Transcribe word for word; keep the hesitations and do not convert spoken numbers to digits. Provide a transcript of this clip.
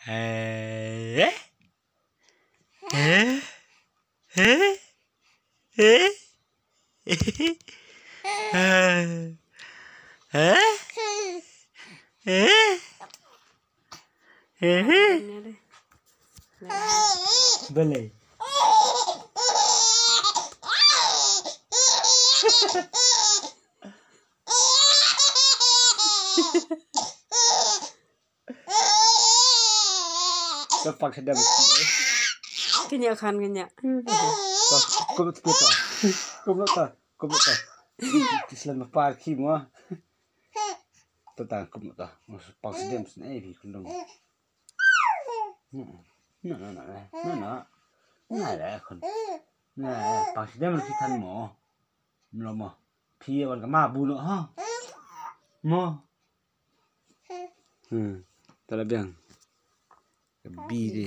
Eh? Eh? Eh? Eh? Eh? Eh? Eh? Balei? Ka pak sedam. Kenya khan kenya. Kum tu tu. Kum tu tu. Kum tu tu. Tislan ma par ki mo. Tatang kum tu tu. Pak sedam sne bi kundung. Na na na na na. Na la khun. Na pak sedam ki than mo. Mlo mo. Phi wan ka ma bu no ha. Mo. Hmm. Tala biang. Ka bi de.